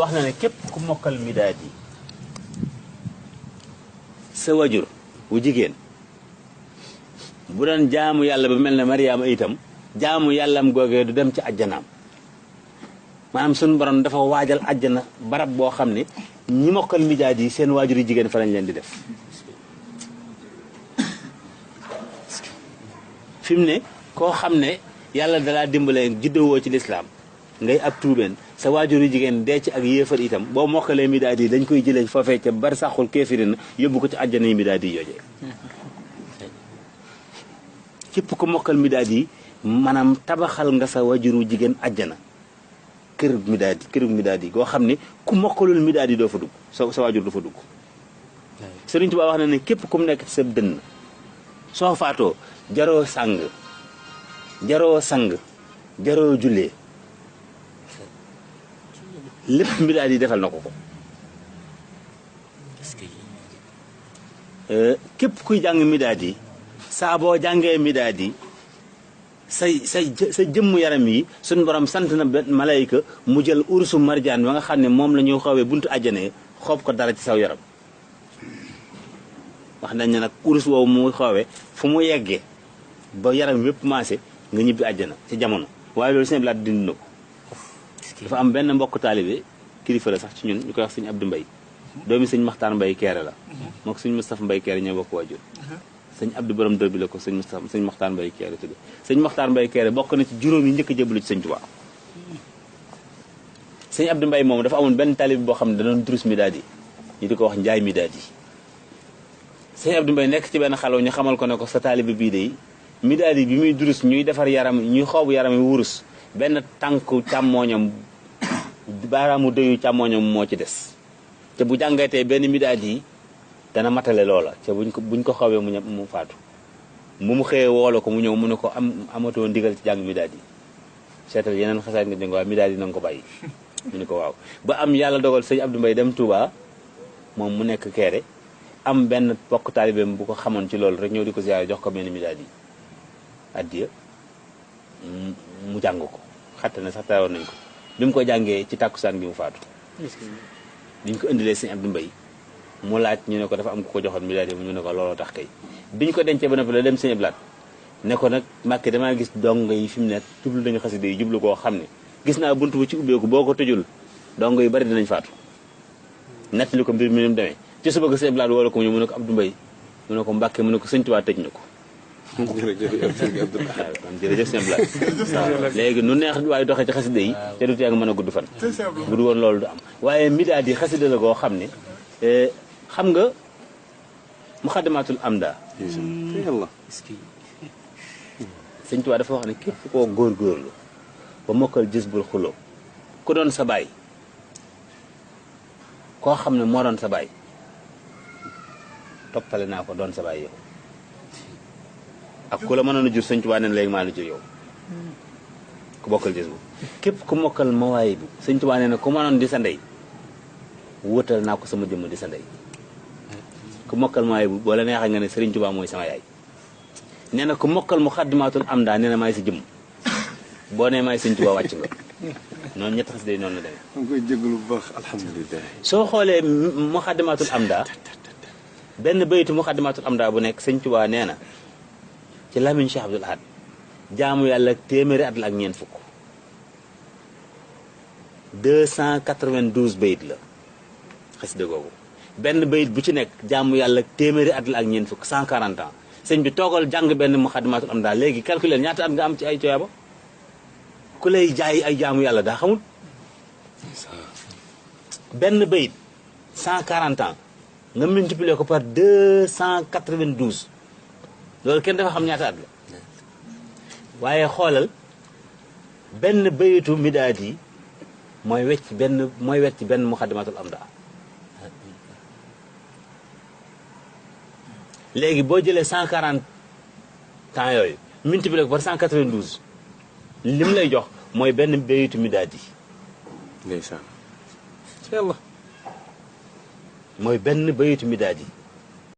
wax na ne képp ku mokkal midaad yi sa wajur wu jigéen bu doon jaamu yàlla ba mel ne Mariama itam jaamu yàllam googee du dem ci ajjanaam maanaam suñu borom dafa waajal ajjana barab boo xam ne ñi mokkal midaad yi seen waajur yu jigéen fa lañ leen di def fi mu ne koo xam ne yàlla dalaa dimbalee juddowoo ci lislaam ngay ab tuubeen sa waajur yu jigéen dee ci ak yéefar itam boo mokkalee midaad yi dañ koy jëlee foofee ca bar saxul kéefirin yóbbu ko ci àjjana yi midaad yi joojee képp ku mokkal midaad yi maanaam tabaxal nga sa waajur wu jigéen àjjana këru midaad yi goo xam ne ku mokkalul midaad yi doo fa dugg sa waajur du fa dugg Sëriñ Tuubaa wax na ne képp ku mu nekk ci sa dënn soo faatoo jaroo sang jaroo jullee lépp midaad yi defal na ko ko képp kuy jàng midaad yi saa boo jàngee midaad yi sa jëmm yaram yi suñu borom sant na benn malayka mu jël ursu marjaan ba nga xam ne moom la ñuy xawee buntu àjjana xoob ko dara ci saw yaram wax nañ ne nag urus woowu mu xawee fu mu yeggee ba yaram yépp maase nga ñibbi àjjana ci jamono waaye loolu sëñ Blaat dindi na ko dafa am benn mbokk taalibe kilifa la sax ci ñun ñu koy wax sëñ Abdou Mbaye doomi sëñ Maxtaar Mbaye Keere la moo ko sëñ Moustapha Mbaye Keere ñoo bokk waajur sëñ Abdou borom dër bi la ko sëñ Maxtaar Mbaye Keere tudde sëñ Maxtaar Mbaye Keere bokk na ci juróom yi njëkk a jébbalu ci sëñ Tuubaa sëñ Abdou Mbaye moom dafa amoon benn taalibe boo xam ne da doon durus midaad yi ñu di ko wax njaay midaad yi sëñ Abdou Mbaye nekk ci benn xalaw ñu xamal ko ne ko sa taalibe bii de midaad yi bi muy durus ñuy defar yaram ñuy xoobu yaram yi wurus benn tànku càmmooñam baaraamu dëyu càmmooñam moo ci des te bu jàngatee benn midaad yi dana matale loola te buñ ko xawee mu faatu mu xëyee woolo ko mu ñëw mu ne ko amatoo ndigal ci jàng midaad yi seetal yeneen xasaat nga jàng waaye midaad yi na nga ko bàyyi mu ne ko waaw ba am yàlla dogal sëñ Abdou Mbaye dem Touba moom mu nekk Keere am benn bokk taalibeem bu ko xamoon ci loolu rek ñëw di ko ziyaare jox ko benn midaad yi addiya mu jàng ko xatte na sax tawoon nañ ko bi mu ko jàngee ci tàkkusaan gi mu faatu biñ ko indilee sëñ Abdou Mbaye mu laaj ñu ne ko dafa am ku ko joxoon midaad yi ñu ne ko looloo tax kay biñ ko dencee ba noppi la dem sëñ Blaat ne ko nag Mbàkke damaa gis dong yi fi mu ne jublu nañu xasida yi jublu koo xam ne gis naa buntu bu ci ubbeeku boo ko tëjul dong yi bari dinañ faatu nettali ko mbir mi ni mu demee ci suba ko sëñ Blaat woo la ko mu ne ko Abdou Mbaye mu ne ko Mbàkke mu ne ko sëñ Tuubaa tëj na ko jërëjëf sëñ Blaat waaw léegi nu neex waaye doxee ci xasida yi te du tee nga mën a gudd fan bu du woon loolu du am waaye midaad yi xasida la koo xam ne xam nga muxaddamatul amda yàlla sëñ Tuubaa dafa wax ne képp koo góorgóorlu ba mokkal Jazbul Xulóob ku doon sa baay koo xam ne moo doon sa baay toppale naa ko doon sa baay yow ak ku la mënoon a jur sëñ Tuubaa ne léegi maa la jur yow ku bokkal Jazbu képp ku mokkal mawaay bi sëñ Tuubaa ne ku mënoon di sa ndey wóotal naa ko sama jëmm di sa ndey ku mokkal mawaay bi boo la neexee nga ne Sëriñ Tuubaa mooy sama yaay nee na ku mokkal muxaddamatul amda nee na maay sa jëmm boo nee maay Sëriñ Tuubaa wàcc nga noonu ñett xas day noonu la demee. maa ngi koy jégalu bu baax alhamdulilah. soo xoolee muxaddamatul amda benn baytu muxaddamatul amda bu nekk Sëriñ Tuubaa nee na ci lamiñ Cheikh Abdoul Ahad jaamu yàlla téeméeri at la ak ñeent fukk 292 bayit la xasida googu benn bayit bu ci nekk jaamu yàlla téeméeri at la ak ñeent fukk 140 ans sëñ bi toogal jàng benn muxaddamatul amda léegi calculer ñaata at nga am ci ay tuyaaba ku lay jaay ay jaamu yàlla daa xamul benn bayit 140 ans nga multiplier ko par 292 loolu kenn dafa xam ñaata at la waaye xoolal benn bayitu midaad yi mooy wecc benn muxaddamatul amda léegi boo jëlee 140 temps yooyu multiplier ko par 192 lim lay jox mooy benn bayitu midaad yi ndeysaan yàlla mooy benn bayitu midaad yi